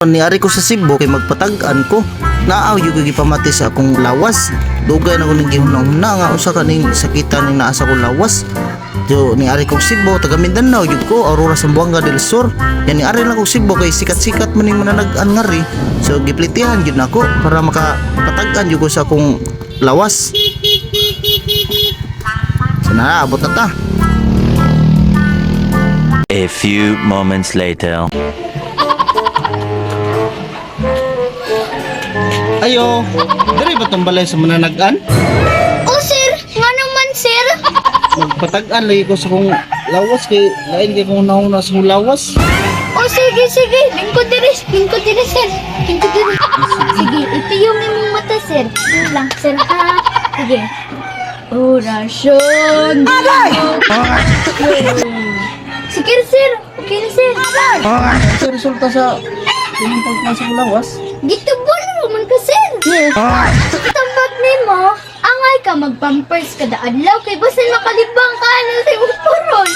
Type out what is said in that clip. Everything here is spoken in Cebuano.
Niari ko sa Cebu kay magpatag-an ko. Naaw yung gipamati sa akong lawas. Dugay na ko ning gihuna-huna nga usa ka ning sakitan ning naa sa akong lawas. So niari ko Cebu, taga Mindanao jud ko, Aurora, Zamboanga del Sur. Yan, niari lang ko Cebu kay sikat-sikat man ning mananag-an ngari. So giplitihan jud nako para makapatag-an jud ko sa akong lawas. So na, abot na ta. A few moments later. Ayo, diri ba tong balay sa mananag-an? Oh, sir, nga naman, sir. Magpatag-an lagi ko sa akong lawas kay lain kay kung nauna sa akong lawas. Oh, sige, sige. Lingkod diri, sir. Lingkod diri. Sige, ito yung imong mata, sir. Yun lang, sir, ha? Sige. Orasyon. Aray! Sige, sir. Okay na, sir. Sa resulta sa imong pagkuhan sa akong lawas? Gitubol mo man ka, sir. Tambag nimo, angay ka magpampers kada adlaw kay basta makalibang ka na sa imong puron.